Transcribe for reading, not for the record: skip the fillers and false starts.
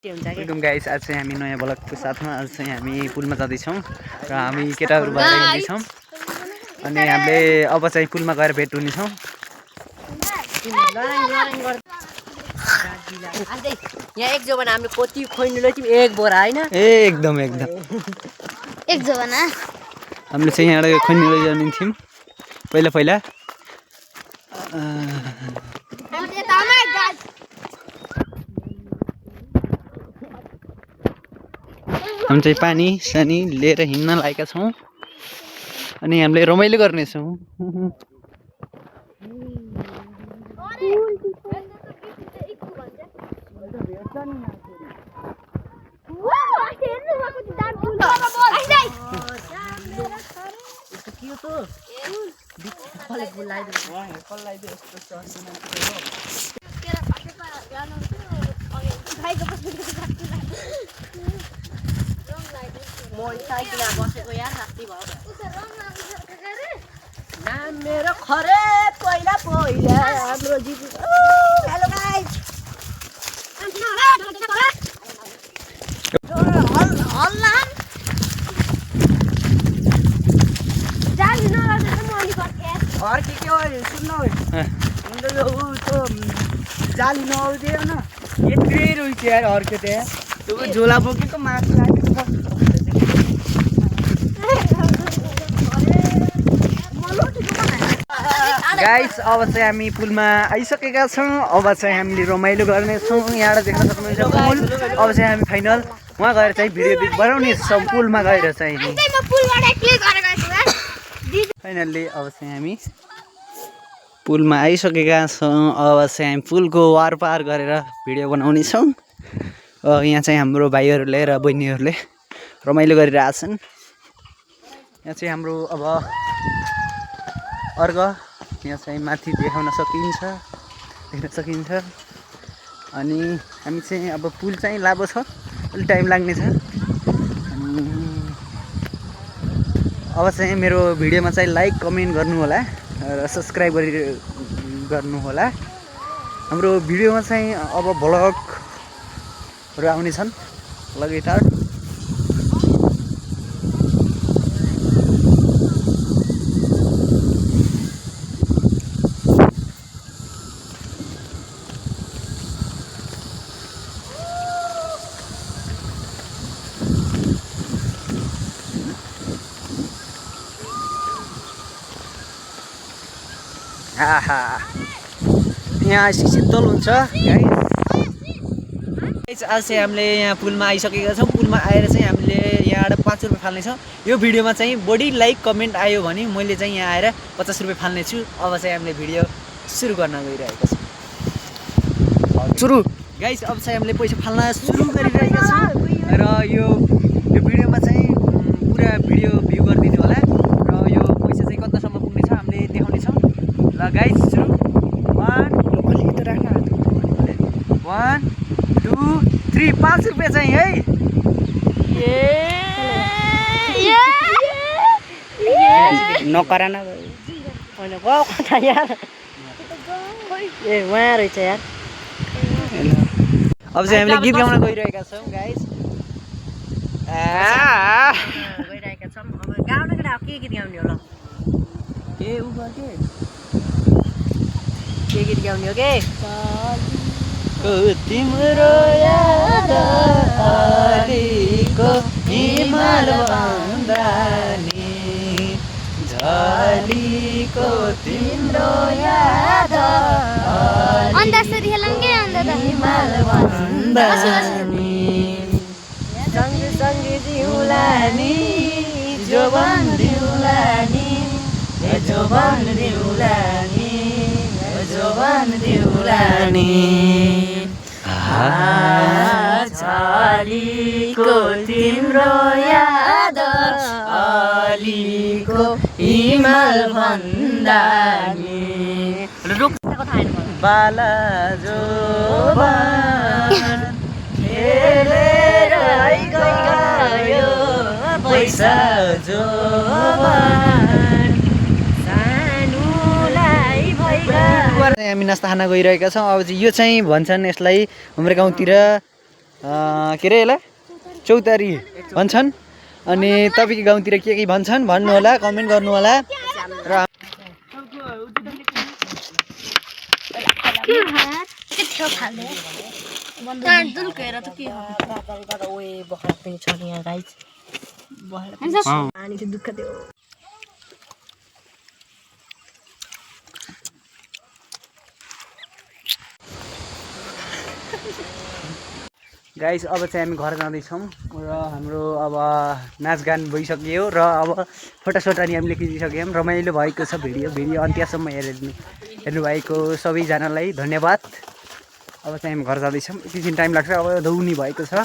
Welcome guys, आज चाहिँ हामी नयाँ ब्लगको साथमा आज चाहिँ हामी पुलमा जाँदैछौँ र हामी केटाहरू भएर हिँड्दैछौँ अनि हामीले अब चाहिँ पुलमा गएर भेट हुनेछौँ। यहाँ एक जमाना हामीले कति खोइनु लै थियौँ, एक बोरा हैन एकदम एक जमाना हामीले चाहिँ यहाँबाट खोइनु लैजाने थियौँ पहिला हामी चाहिँ पानी सानी लिएर हिँड्न लागेका छौँ अनि हामीले रमाइलो गर्नेछौँ। बसेको यार राति भयो मेरो खरे पहिला हाम्रो जीवन। हेलो गाइस, और के हो सुन्नु यो तो जाली नआउँदैन न यत्रै रुइछ यार अर्को त्यहाँ त्यो झोला बोकेको माथि लागेको गाइस अब चाहिँ हामी पुलमा आइसकेका छौँ। अब चाहिँ हामीले रमाइलो गर्नेछौँ। यहाँबाट देख्न सक्नुहुन्छ पुल। अब चाहिँ हामी फाइनल वहाँ गएर चाहिँ भिडियो बनाउने छौँ पुलमा गएर चाहिँ। फाइनल्ली अब चाहिँ हामी पुलमा आइसकेका छौँ। अब चाहिँ हामी पुलको वार पार गरेर भिडियो बनाउने छौँ। यहाँ चाहिँ हाम्रो भाइहरूले र बहिनीहरूले रमाइलो गरिरहेछन्। यहाँ चाहिँ हाम्रो अब अर्घ यहाँ चाहिँ माथि देख्न सकिन्छ अनि हामी चाहिँ अब पुल चाहिँ लामो छ, अलिक टाइम लाग्नेछ। अनि अब चाहिँ मेरो भिडियोमा चाहिँ लाइक कमेन्ट गर्नु होला र सब्सक्राइब गर्नु होला। हाम्रो भिडियोमा चाहिँ अब भ्लगहरू आउनेछन् लगातार। यहाँ शीतल हुन्छ गाइस। आज चाहिँ हामीले यहाँ पुलमा आइसकेका छौँ। पुलमा आएर चाहिँ हामीले यहाँबाट 5 रुपियाँ फाल्नेछौँ। यो भिडियोमा चाहिँ बढी लाइक कमेन्ट आयो भने मैले चाहिँ यहाँ आएर 50 रुपियाँ फाल्नेछु। अब चाहिँ हामीले भिडियो सुरु गर्न गइरहेका छौँ। सुरु गाइस, अब चाहिँ हामीले पैसा फाल्न सुरु गरिरहेका छौँ र यो भिडियोमा चाहिँ पुरा भिडियो भ्यू गरिदिनु होला र यो पैसा चाहिँ कतासम्म पुग्नेछ हामीले देखाउनेछौँ। ल गाइस सुरु 1 2 3 5 रुपियाँ चाहिँ है। नकरा न यार ए वहाँ रहेछ यार। अब चाहिँ हामीले गीत गाउन गइरहेका छौँ गाइस। गइरहेका छौँ। अब गाउन के गीत गाउने हो? ल के गीत गाउने हो के? तिम्रो याद आलीको हिमाल भन्दा नि झलीको तिम्रो याद हिमाल भन्दा नि सँगसँगै जिउला नि जोबन दिउला नि जोबन दिउला नि जोबन दिउला नि झलीको तिम्रो याद अलीको हिमाल भन्दा नि बाला जोबन खेलेर गयो पैसा जोबन सानुलाई भइगयो। हामी नास्ता खान गइरहेका छौँ। अब चाहिँ यो चाहिँ भन्छन् यसलाई हाम्रो गाउँतिर के अरे यसलाई चौतारी भन्छन्। अनि तपाईँको गाउँतिर के भन्छन् भन्नु होला, कमेन्ट गर्नु होला। र गाइस अब चाहिँ हामी घर जाँदैछौँ र हाम्रो अब नाचगान भइसक्यो र अब फोटोसोटो अनि हामीले खिचिसक्यौँ। रमाइलो भएको छ भिडियो अन्त्यसम्म हेर्नुभएको सबैजनालाई धन्यवाद। अब चाहिँ हामी घर जाँदैछौँ, एकैछिन टाइम लाग्छ, अब धौनी भएको छ।